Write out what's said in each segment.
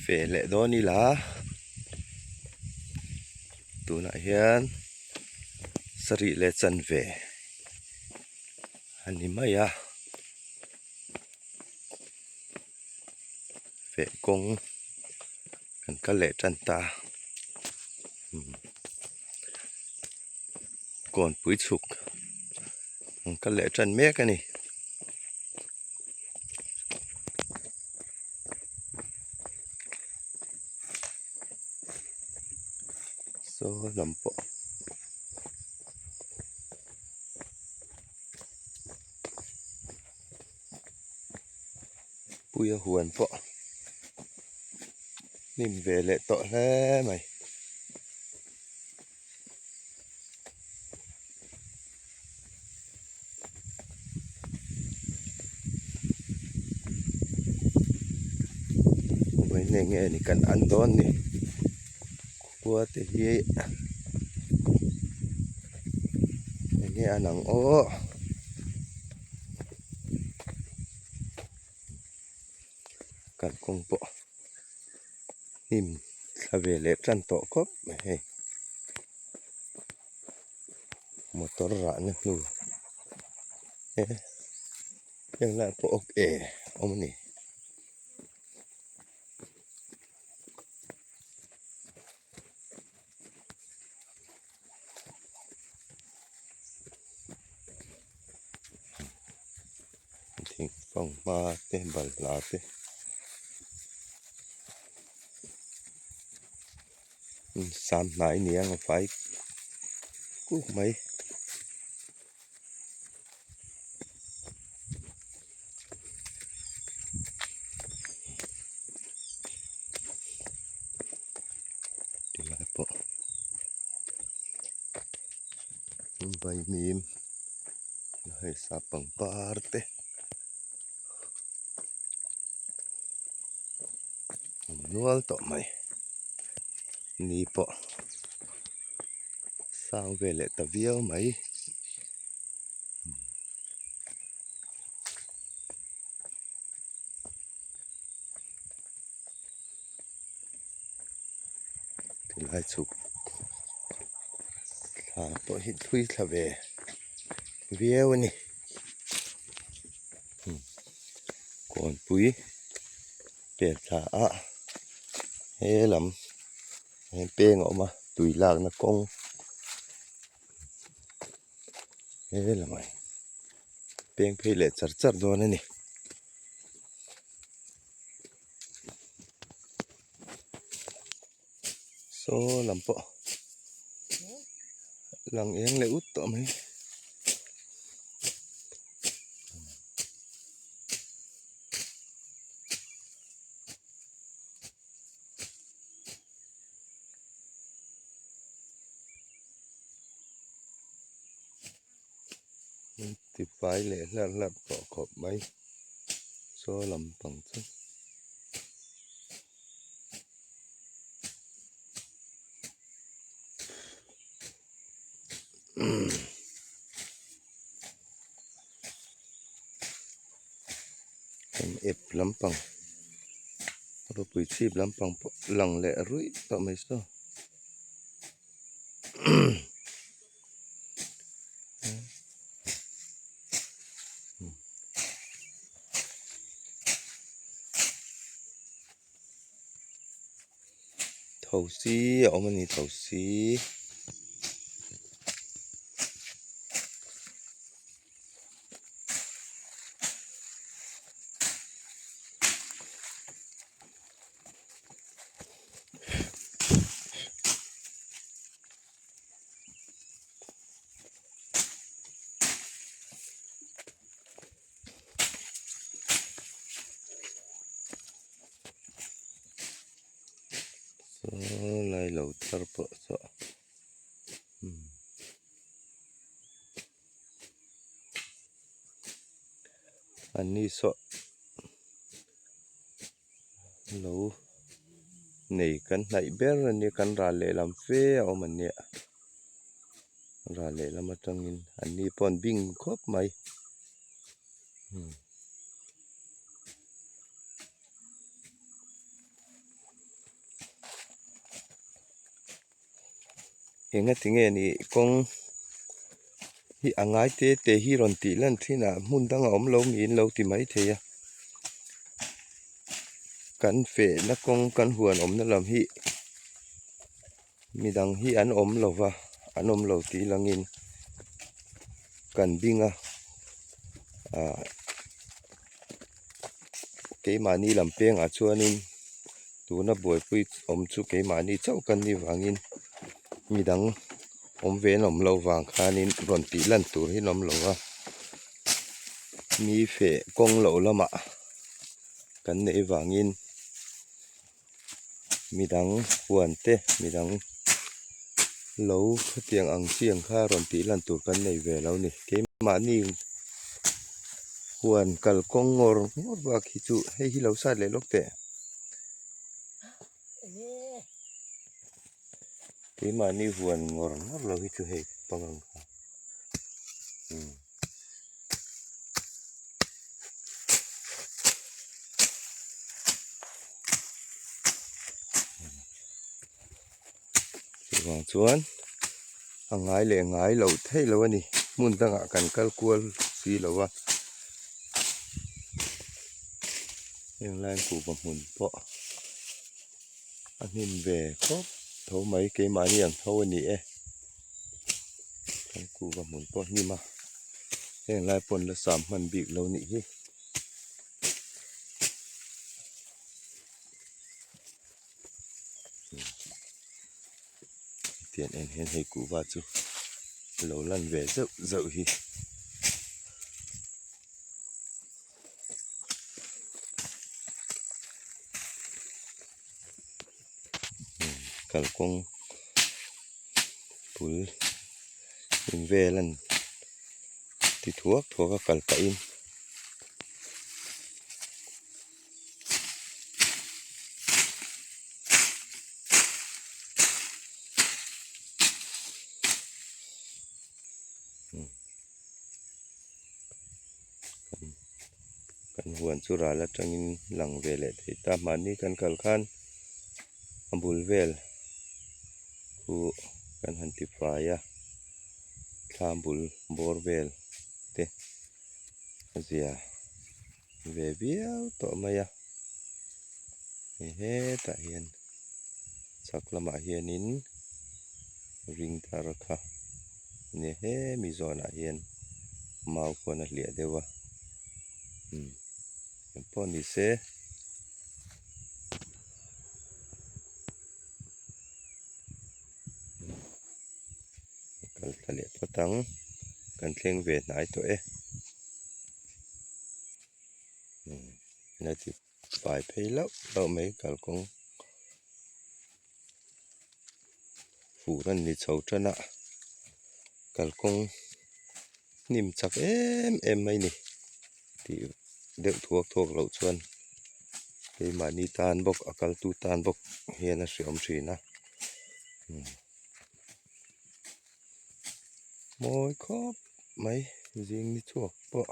Feh leh dawn ila tunah hian sarih leh chanve a ni mai a feh kawng kan kal leh tan ta kawnpui chhuk an kal leh tan mek a ni. Saw lam pawh puia huan pawh hnim ve leh tawh hle mai. Vawiin eng nge ni kan an dawn ni khua te hi eng nge an ang aw kalkawng pawh hnim thla ve leh tan tawh khawp mai hei. Motor rahna hnu e heng lai pawh awk e awm a ni. Thingfanghma te balhla te. Sam hnai ni ang a fai kuk mai. Tilai pawh vaimim hei sap pangpar te. Nual tawh mai ni pawh sang ve leh ta viau mai. Tilai chhuk thla pawh hi thlui thla ve viau a ni. Kawnpui pel thla a he lam hian peng a awm a tui lakna kawng he lamah peng phei leh char char dawn a ni. Saw lam pawh lang eng leh ut tawh mai. Tifai leh hlarh hlarh tawh khawp mai saw lampang chu. Kan ep lampang ropui chhip lampang pawh lang leh ruih tawh mai saw. Thosi a awm a ni thosi. Saw lai lo thar pawh saw an ni saw lo nei kan hnaih ber a nia kan ral lehlam fe a awm a nia ral lehlam atangin an ni pawh an bing khawp mai. Engatinge nih kawng hi a ngai te te hi rawn tih lan thin a hmun dang a awm lo niin lo ti mai thei a kan fehna kawng kan huan awmna lam hi midang hi an awm lo va an awm lo tih langin kan bing a ah keimahni lam pengah chuanin tuna buaipui awm chu keimahni chauh kan nih vangin midang awm ve an awm loh vang khanin rawn tih lan tur hi an awm lo va mi feh kawng loh lamah kan neih vangin midang huan te midang lo khatiang ang chi ang kha rawn tih lan tur kan nei ve lo a ni keimahni huan kalkawng ngawr ngawr bak hi chu hei hi lo sat leh lawk teh. Keimahni huan ngawr ngawr lo hi chu hei pangang kha umm. Chuvang chuan a ngai leh ngai loh theih loh a ni hmun dangah kan kal kual si lo a heng lai kuhva hmun pawh a hnim ve khawp tho mai keimahni ang tho a ni e kan kuhva hmun pawh a hnim a heng lai pawh an la sam hman bik lo nih hi. Tiang en hian hei kuhva chu lo lan ve zeuh zeuh hi. Kalkawng bul in vel an ti thuak thuak a kal pahin. Kan huan chu ral atangin lang ve leh thei ta mahni kan kal khan a bul vel khu kan han ti fai a thlam bul bawr vel te a zia ve viau tawh mai a hei hetah hian chhak lamah hianin ring thar kha a nia hemi zawnah hian mau khuan a hliah deuh a umm engpawh ni se. Kal thla leh phawt ang kan thleng ve hnai tawh e. La ti fai phei lauh lauh mai kalkawng fur a ni chho tan a kalkawng hnim chak em em mai ni tih deuh thuak thuak loh chuan keimahni tan bawk a kaltu tan bawk hian a hreawm thin a mawi khawp mai zing ni chhuak pawh.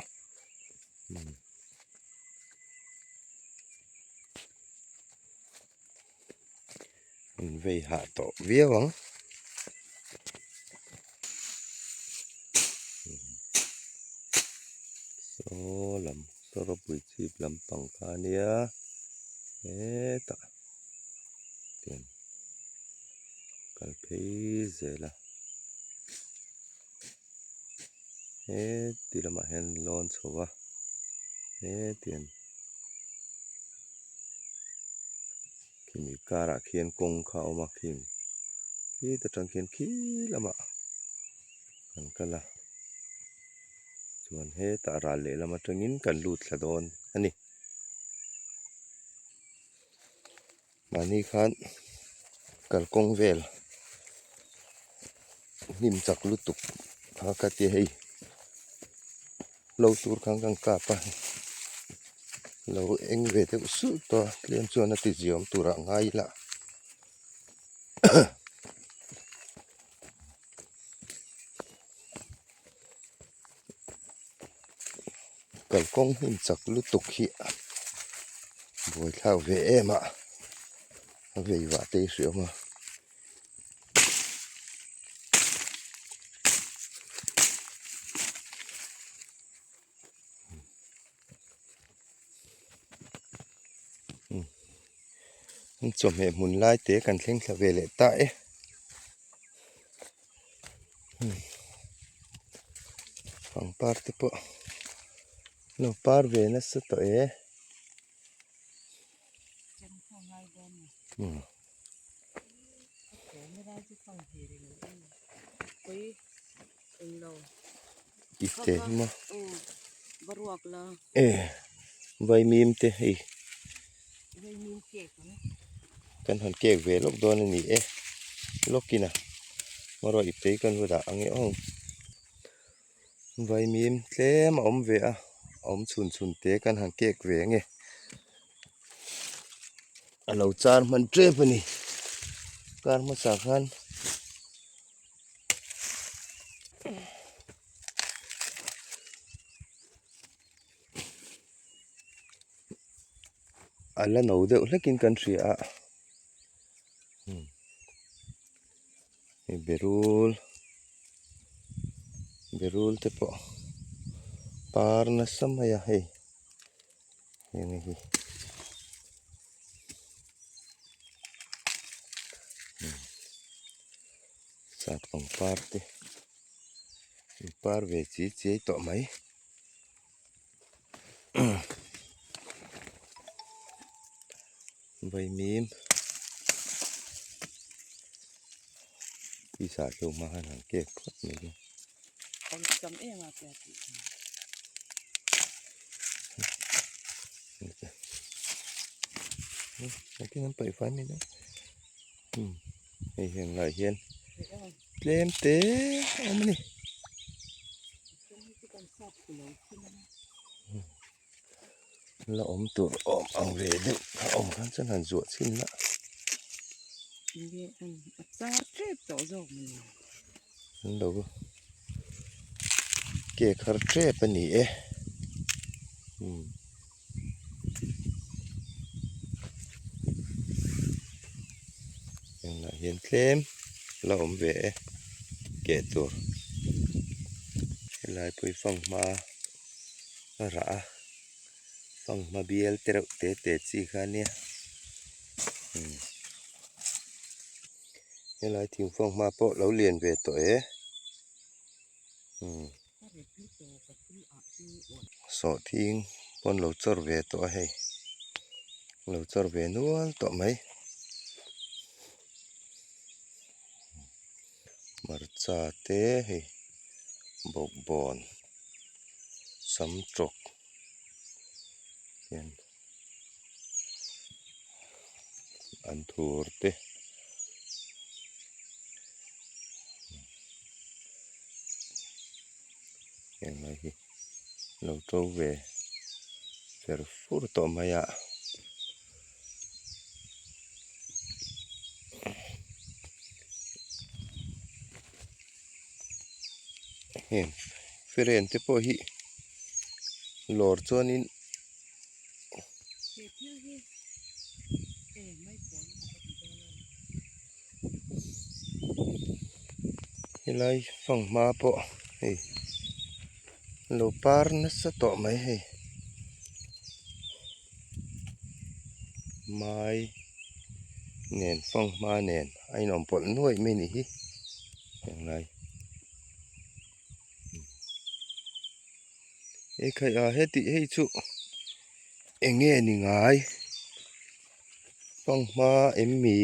An vei hah tawh viau ang. Saw lam saw ropui chhip lampang kha a nia hetah tiang kal phei zel a. Heti lamah hian lawn chho a hetiang khimi karah khian kawng kha a awm a khim khita tang khian khi lamah kan kal a chuan hetah ral lehlam atangin kan lut thla dawn a ni. Mahni khan kalkawng vel hnim chak lutuk kha ka ti hei lo tur khan kan kap a lo eng ve deuh suh tawh a tlem chuan a ti ziawm turah ngai ila. Kalkawng hnim chak lutuk hi buaithlak ve em a a vei vah te hi hre awm a. Chawhmeh hmun lai te kan thleng thla ve leh ta e. Pangpar te pawh lo par ve nasa tawh e. Ipte hi maw e vaimim te hei kan han kek ve lawk dawn a ni e lawkin a hmanrua ipte hi kan va dah ang e aw vaimim tlem a awm ve a a awm chhun chhun te kan han kek ve ang e a lo char hman tep a ni kar hmasa khan. A la no deuh hlekin kan hria a hei berul berul te pawh par nasa mai a hei heng hi. Sap pangpar te an par ve chiai chiai tawh mai vaimim pisa hleuh hma khan han kek phawt mai a. Hei heng lai hian tlem te a awm a ni. La awm tur awm ang ve deuh a awm khan chuan han zuah chhin la. An lo kek har tep a ni e. Engah hian tlem la awm ve e keh tur helai pawh hi fanghma a rah a fanghma bial te reuh te te chi kha ania helai thing fanghma pawh lo lian ve tawh e. Sawhthing pawn lo chawr ve tawh a hei lo chawr ve nual tawh mai hmarcha te hei bawkbawn sam tawk hian an thur te. Heng lai hi lo to ve fer fur tawh mai a. Heng feren te pawh hi lawr chuanin. Helai fanghma pawh hei lo par nasa tawh mai hei mai nen fanghma nen a inawm pawlh nuaih mai a nih hi henglai. Ekhai a heti hei chu eng nge ni ngai fanghma em mi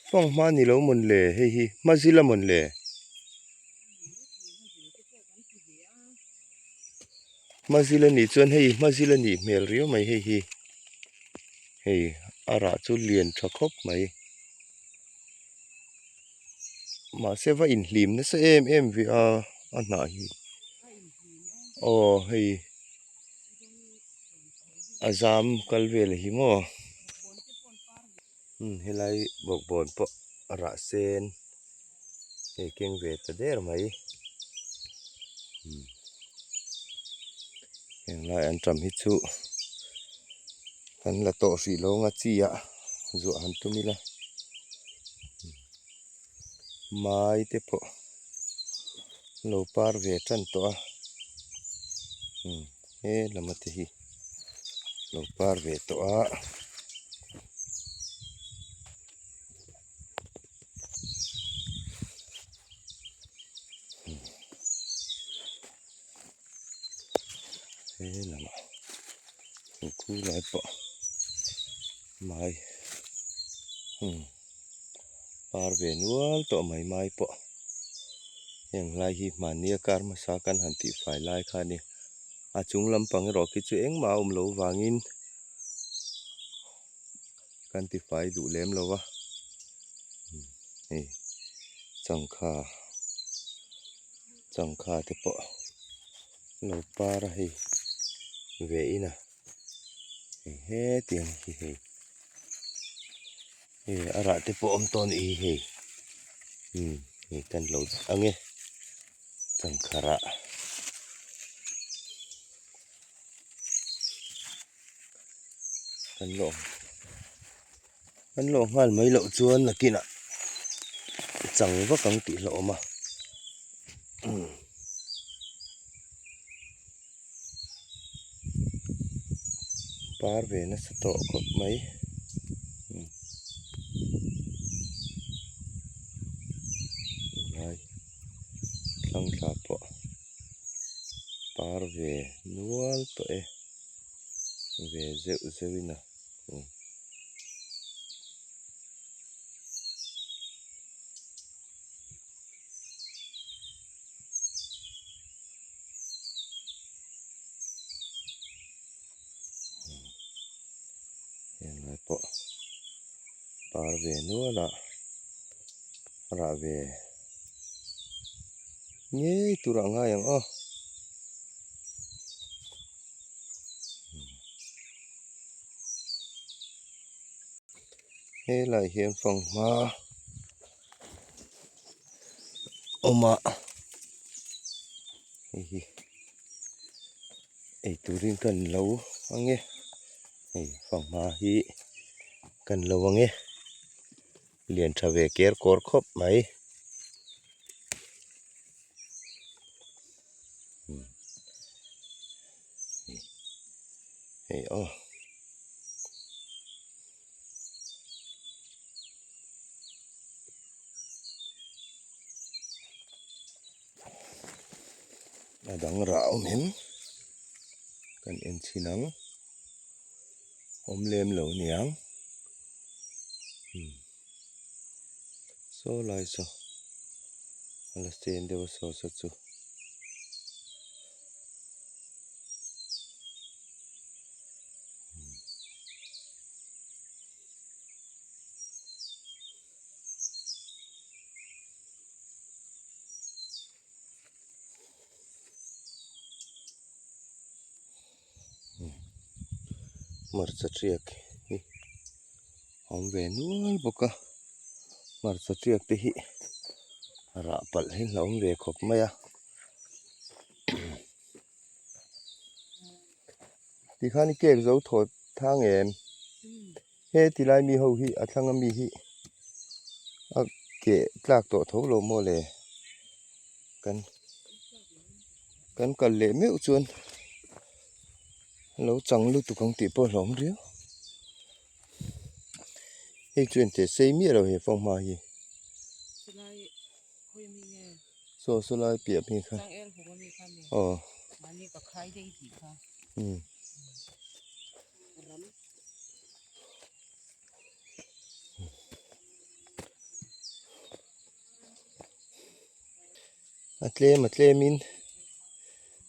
fanghma ni lo mawn le hei hi hmazil a mawn le hmazil a nih chuan hei hmazil a nih hmel riau mai hei hi hei a rah chu lian tha khawp mai. Mahse va inhlim nasa em em ve a a hnah hi aw hei a zam kal vel hi maw umm helai bawkbawn pawh a rah sen hei keng ve ta der mai umm henglai an tam hi chu kan la tawh hrih lo anga chi ah zuah han tum ila mai te pawh lo par ve tan tawh a he lama te hi. Lo par ve tawh a. He lamah khu lai pawh mai par ve nual tawh mai mai pawh heng lai hi hmanni a kar hmasa kan han tihfai lai kha a ni. A chung lampang erawh khi chu engmah a awm loh vangin kan tifai duh lem lo va hei changkha changkha te pawh lo par a hei ve in a hei hetiang hi hei hei a rah te pawh awm tawh a nih hi hei umm hei kan lo ang e. Changkha rah kan lawh kan lawh nghal mai loh chuan nakinah chang vak ang tih hlauhawm a par ve nasa tawh khawp mai. Thlang thla pawh par ve nual tawh e ve zeuh zeuh in a awm. Heng lai pawh par ve nual a rah ve ngei tur ah ngai ang aw. Helai hian fanghma awm a hei hi ei turin kan lo ang e hei fanghma hi kan lo ang e lian tha ve ker kawr khawp mai. Hei aw. A dang rah awm em kan en chhin ang awm lem lo niang saw lai saw a la sen deuh a saw saw chu. Hmarcha tiak hi a awm ve nual bawk a hmarcha tiak te hi rah palh hi a awm ve khawp mai a tikhan i cake zo thaw thang em he tilai mi ho hi a thlang ami hi a keh tlak tawh tho lo maw le kan kan kal leh meuh chuan lo chang lutuk ang tih pawh a hlawm riau hei chu engteh sei miah lo he fanghma hi. Saw saw lai piah mi kha aw umm a tlem a tlem in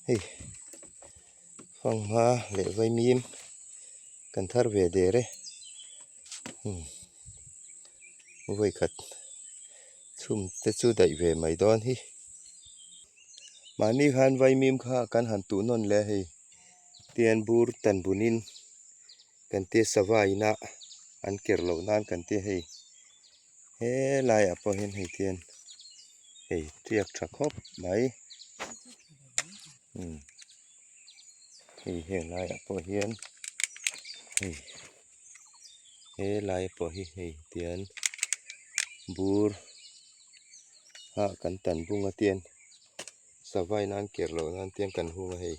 hei fanghma leh vaimim kan thar ve der e umm vawikhat. Chhum te chu daih ve mai dawn hi. Mahni khan vaimim kha kan han tuh nawn leh a hei. Tian bur tan bunin kan tia sava ina an ker loh nan kan tia hei. He laiah pawh hian hei tian hei tiak tha khawp mai. Umm hei heng laiah pawh hian hei. He lai pawh hi hei tian bur ah kan tan bung a tian sava in an ker loh nan tian kan hung a hei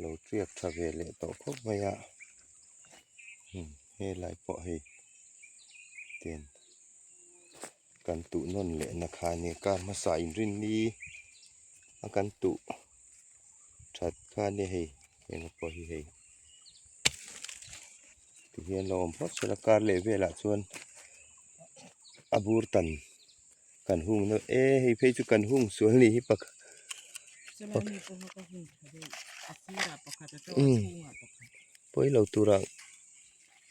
lo tiak tha ve leh tawh khawp mai a. Helai pawh hei ten kan tuh nawn leh na kha ania kar hmasa inrinni a kan tuh that kha ania hei eng pawh hi hei tihian lo awm phawt sela kar leh velah chuan a bur tan kan hung na e hei phei chu kan hung sual ni hi pakhat pawi lo tura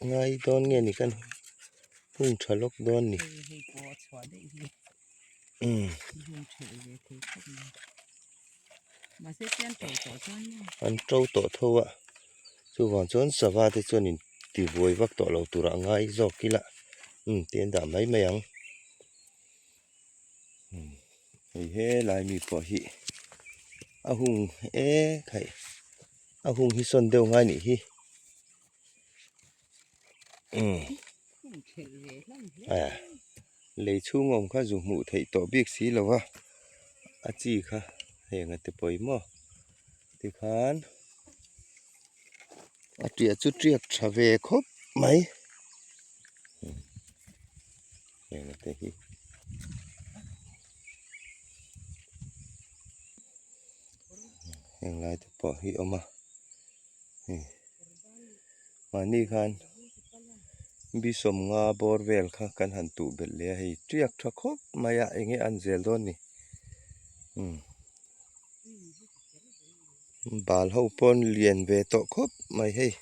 ngai dawn nge ni kan hung tha lawk dawn ni an to tawh tho a chuvang chuan sava te chuan in tibuai vak tawh lo tura ngai zawk ila umm te an dah mai mai ang hei helai mi pawh hi a hung e khaih a hung hi sawn deuh ngai nih hi umm lei chhung awm kha zu hmuh theih tawh bik si lo a a chi kha heng a ti pawimawh tikhan a tiah chu tiak tha ve khawp mai heng te hi heng lai te pawh hi awm a hei mahni khan bi sawmnga bawr vel kha kan han tuh belh leh a hei tiak tha khawp mai a eng nge a an zel dawn ni umm. Bal ho pawn lian ve tawh khawp mai hei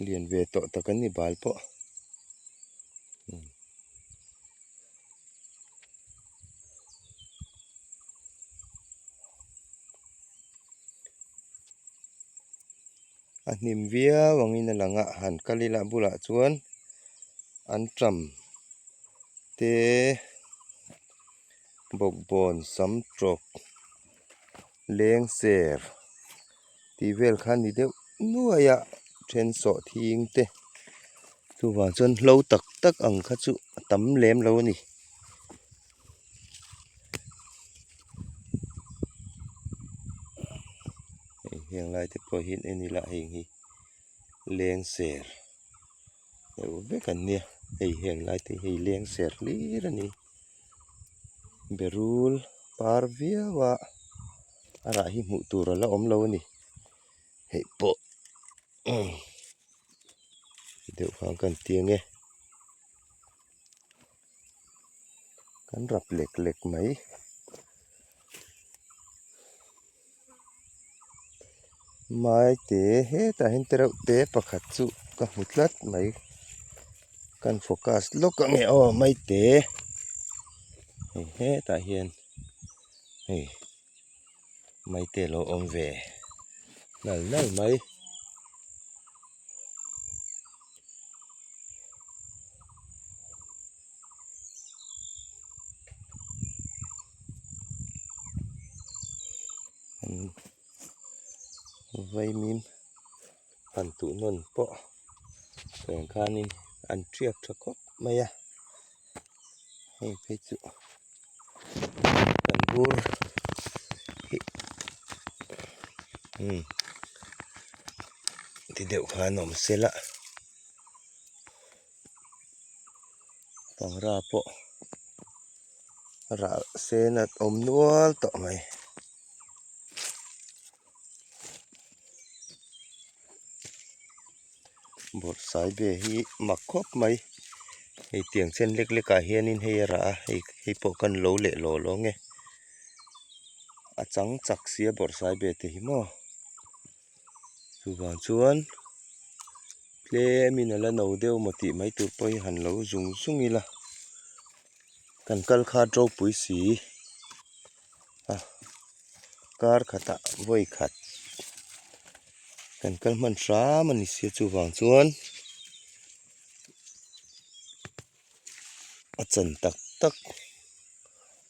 lian ve tawh tak an ni bal pawh a hnim viau angin a lang a han kal ila bulah chuan an ṭam te. Bawkbawn sam tawk leng ser tih vel kha a ni deuh nuai a then sawh thing te chuvang chuan hlo tak tak ang kha chu a tam lem lo a ni. Hei heng lai te pawh hi en ila heng hi leng ser deuh vek an nia hei heng lai te hi hei leng ser hlir a ni. Berul par viau a a rah hi hmuh tur a la awm lo a ni hei pawh deuh khan kan ti ang e kan rap lek lek mai. Maite hetah hian tereuh te pakhat chu ka hmu tlat mai kan focus lawk ang e aw maite hei hetah hian hei maite a lo awm ve nal nal mai. Vaimim han tuh nawn pawh tûn khanin an ṭiak ṭha khawp mai a hei phei chu kan bur hi umm ti deuh khan awm se la. Pangra pawh rah sen a awm nual tawh mai. Bawrhsai ve hi mak khawp mai hei tiang chen lek lek ah hianin hei a rah a hei hei pawh kan lo leh law law nge a chang chak sia bawrhsai ve te hi maw chuvang chuan. Tlemin a la no deuh maw tih mai tur pawh hi han lo zung zung ila kan kal khat ropui si a kar khatah vawi khat kan kal hman hram a ni sia chuvang chuan a chan tak tak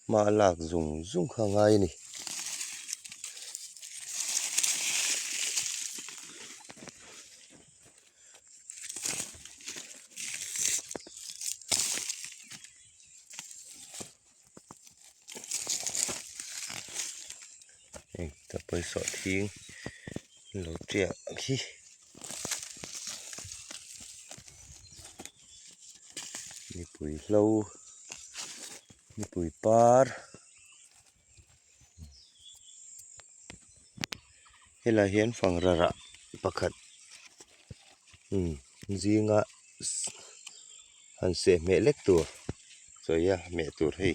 hma a lak zung zung kha a ngai a ni. Hei ta pawisa thing lo tiah khi. Puihlo nipui par helai hian fangra rah pakhat umm zinga han seh hmeh lek tur sawi a hmeh tur hei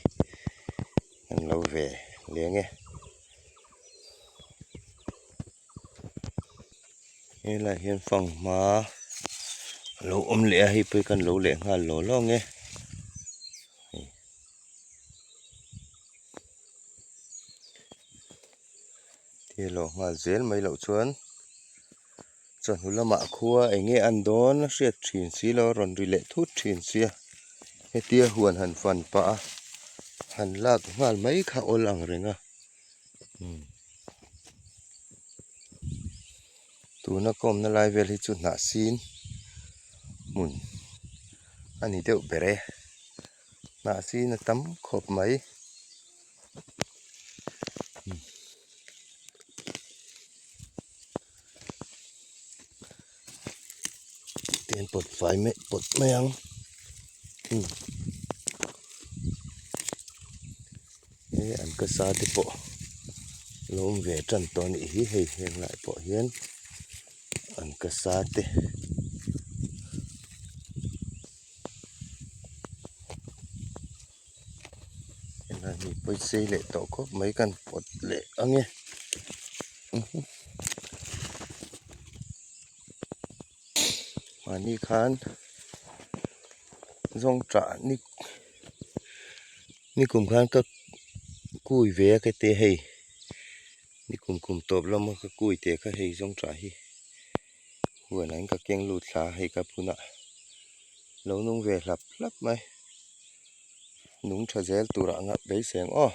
an lo ve leng e. Helai hian fanghma a lo awm leh a hei pawh hi kan lo leh nghal law law ang e thil lawh nghal zel mai loh chuan chawhnu lamah khua eng nge an dawn a hriat thin si lo a rawn ri leh thut thin sia hetia huan han fan pah a han lak nghal mai kha awl ang reng a. Tuna ka awmna lai vel hi chu hnah sin hmun a ni deuh ber e hnah sin a tam khawp mai tian pawt fai mai pawt mai ang. He an ka sa te pawh lo awm ve tan tawh a nih hi hei heng lai pawh hian an ka sa te helai hi pawisei leh tawh khawp mai kan pawt leh ang e. Mahni khan zawngṭah ni nikum khan ka kui ve a ka tia hei nikum kum tawp lama ka kui teh kha hei zawngṭah hi huanah hian ka keng lut thla a hei ka phunah lo nung ve hlap hlap mai nung tha zel turah ngah beisei ang aw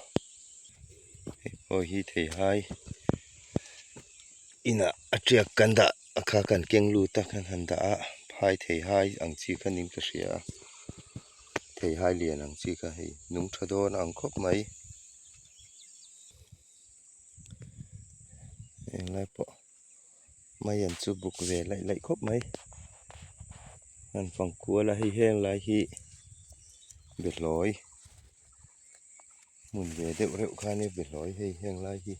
hei pawh hi theihai. Inah a tiak kan dah a kha kan keng lut a kan han dah a phai theihai ang chi kha niin ka hria a theihai lian ang chi kha hei nung tha dawn ang khawp mai englai pawh mai an chu buk ve laih laih khawp mai an fang kual a hei heng lai hi behlawi. Hmun ve deuh reuh kha nia behlawi hei heng lai hi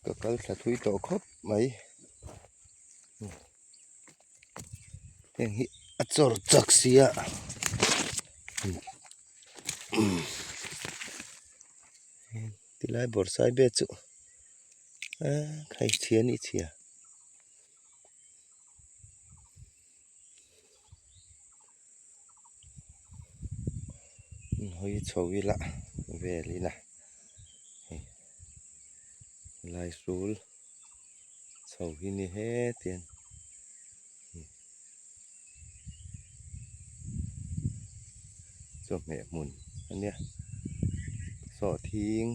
ka kal thla thui tawh khawp mai heng hi a chawr chak sia tilai bawrhsai vel chu a chhia a nih chhia. Hawi chho ila vel ila hei helai hrul chho hi ni hetiang chawhmeh hmun a nia sawhthing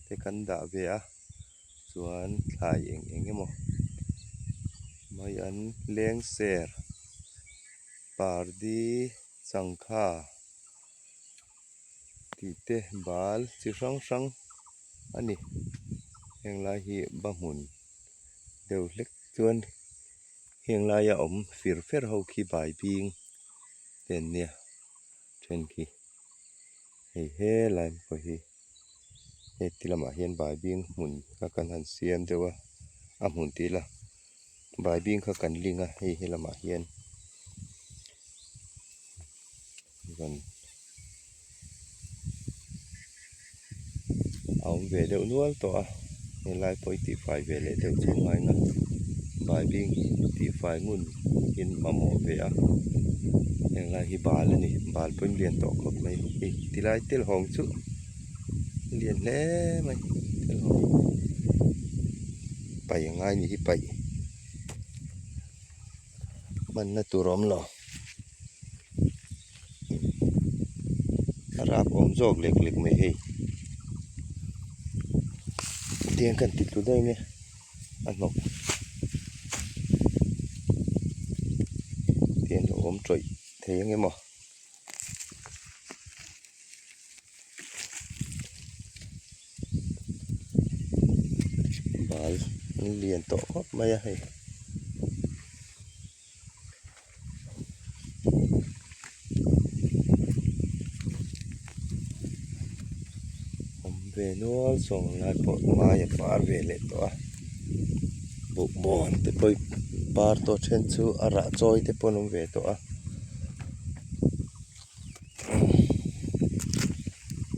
te kan dah ve a. Chuan thlai eng eng emaw mai an leng ser pardi changkha tih te bal chi hrang hrang a ni heng lai hi ba hmun deuh hlek chuan heng laia awm fir fer ho khi bai bing te an nia then khi hei helai pawh hi. Heti lamah hian baibing hmun kha kan han siam deuh a a hmun tih ila baibing kha kan ling a hei he lamah hian rawn a awm ve deuh nual tawh a helai pawh hi tihfai ve leh deuh chu a ngai na baibing hi tihfai ngun in mamawh ve a heng lai hi bal a ni bal pawhin lian tawh khawp mai hei tilai telhawng chu lian hle mai telhawng paih a ngai nih hi paih hmanna tur a awm lo a rap awm zawk lek lek mai hei tiang kan ti tlu daih mai a hnawk tiang lo awm tawih thei ang emaw. Bal an lian tawh khawp mai a hei. Awm ve nual sawng lai pawh mai a par ve leh tawh a bawkbawn te pawh par tawh then chu a rah chawi te pawh an awm ve tawh a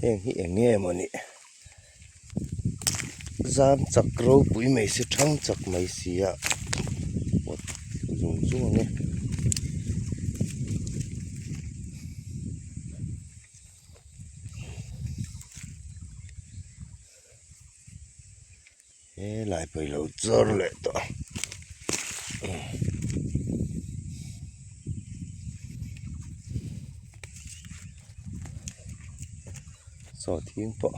heng hi eng nge maw ni zam chak ropui mai se thang chak mai si a pawt zung zung ang e. He lai pawh ilo chawr leh tawh a saw thing pawh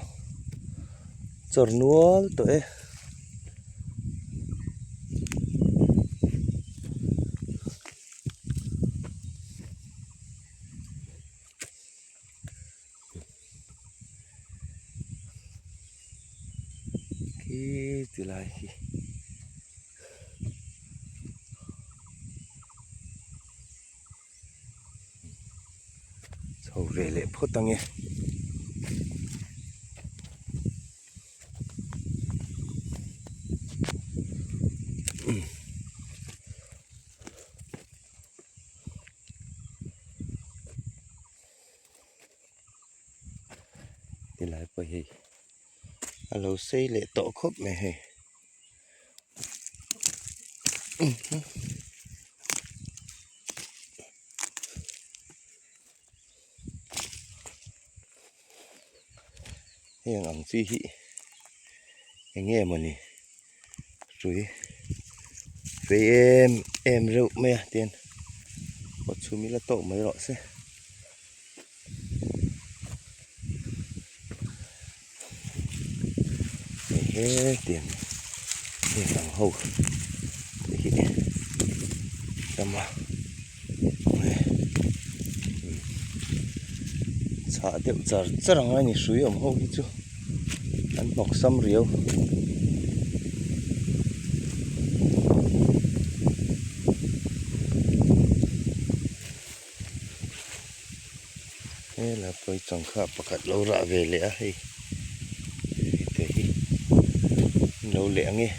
chawr nual tawh e. Khi ti lai khi chho ve leh phawt ang e. Tilai pawh hei a lo sei leh tawh khawp mai hei heng ang chi hi eng nge mawni hrui fei em em reuh mai a tian aw chhum ila tawk mai rawh se. He tiang heng ang ho te hi tam a chhah deuh char char ang a ni hrui awm ho hi chu an hnawk sam riau. Hela pawi changkha pakhat lo rah ve leh a hei hei te hi an lo leh ang e.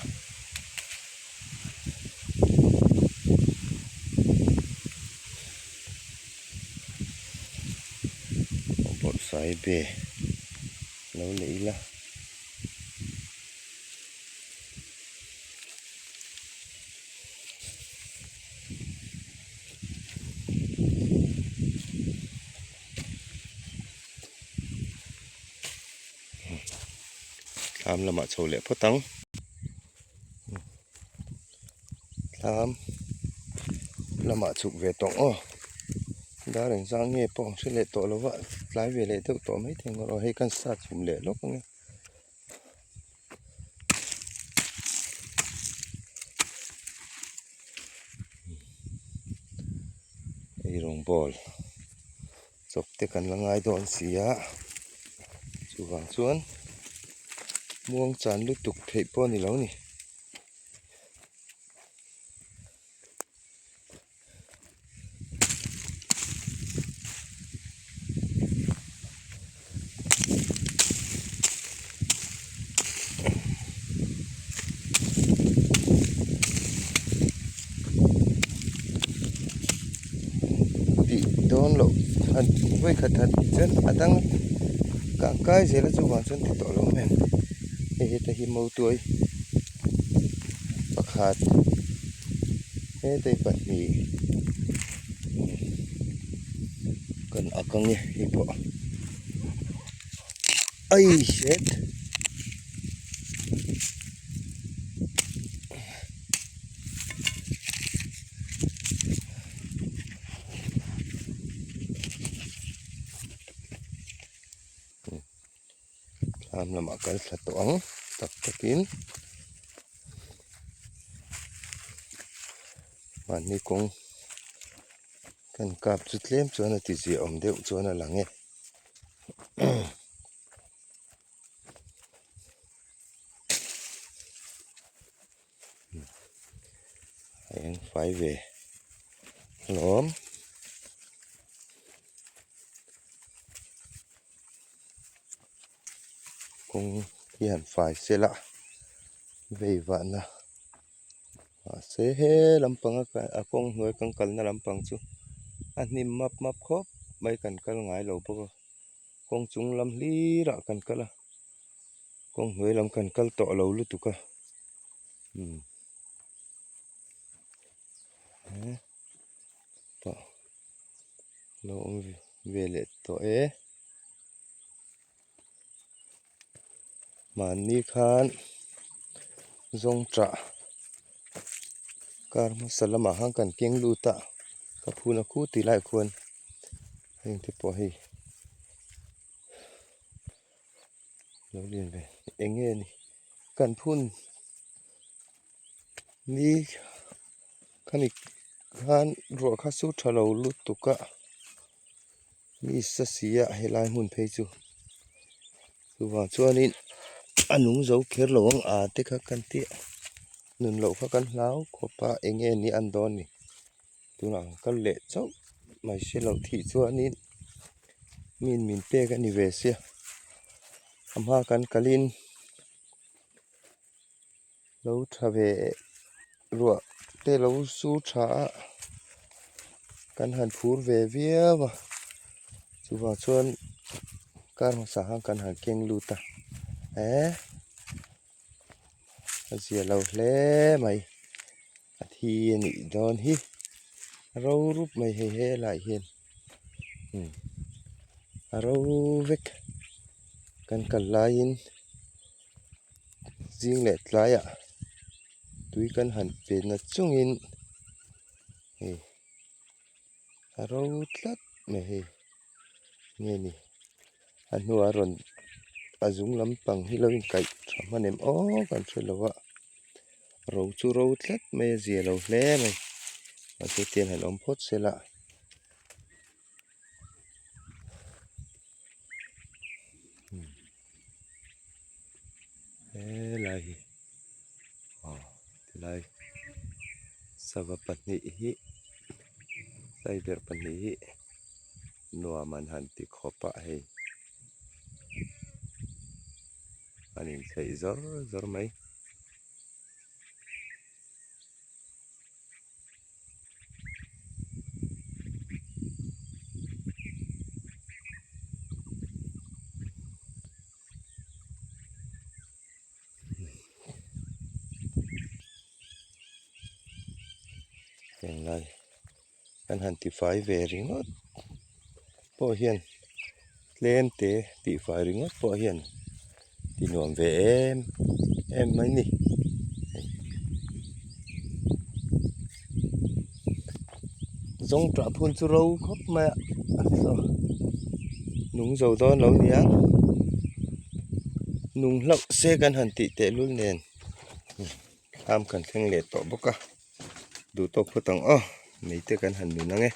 Bawrhsaibe lo leh ila. Thlam lamah chho leh phawt ang thlam lamah chhuk ve tawh ang aw dar engzah nge pawh ang hre leh tawh lo va tlai ve leh deuh tawh maithei ang erawh hei kan start chhum leh lawk ang e. Eirawng bawl chawp te kan la ngai dawn si a chuvang chuan muang chan lutuk theih pawh a ni lo a ni. Tih dawn loh han vawikhat han tih chuan a dang kang kai zel a chuvang chuan ti tawh lo mai ang hei heta hi mautuai pakhat. Hetei pahnih kan ak ang e hei pawh ai hret Thlam lamah kal thla tawh ang tak takin mahni kawng kan kap chu tlem chuan a ti ziahawm deuh chuan a lang e. A eng fai ve hlawm. Kawng hi han fai sela vei vahna mahse he lampanga a kawng hnuai kan kalna lampang chu a hnim map map khawp mai kan kal ngai lo bawk a kawng chung lam hlirah kan kal a kawng hnuai lam kan kal tawh lo lutuk a umm tah lo awm ve leh tawh e. Mahni khan zawngṭah kar hmasa lamah khan kan keng lut a ka phun a khu tih lai khuan heng te pawh hei lo lian ve eng nge ni kan phun ni khami khan ruah kha su tha lo lutuk a. Mi sa si a helai hmun phei chu chuvang chuanin a nung zo kher lo ang a te kha kan tih nun loh kha kan hlau khawp a eng nge ni an dawn ni tunah an kal leh chauh mai si loh thih chuanin min min pek a ni ve sia a hma kan kalin. Lo tha ve ruah te lo sur tha a kan han phur ve viau a chuvang chuan kar hmasa khan kan han keng lut a eh a zia lo hle mai a thi a nih dawn hi a ro rup mai hei helaiah hian umm a ro vek kan kal laiin. Zing leh tlaiah tui kan han pe na chungin hei a ro tlat mai hei nge ni a hnuah a rawn a zung lampang hi lo inkaih tha hman em aw kan hre lo a ro chu ro tlat mai a zia lo hle mai mahse tiang han awm phawt se la. Helai hi aw tilai sava pahnih hi saiberh pahnih hi nuam an han ti khawp a hei an inchheih zawr zawr mai. Henglai kan han tifai ve ringawt pawh hian tlem te tihfai ringawt pawh hian ti nuam ve em em mai ni. Zawngṭah phun chu ro khawp mai a nung zo dawn lo nia nung hlauh se kan han tih tehlul nen thlam kan thleng leh tawh bawk a duh tawk phawt ang aw mei te kan han nun ang e.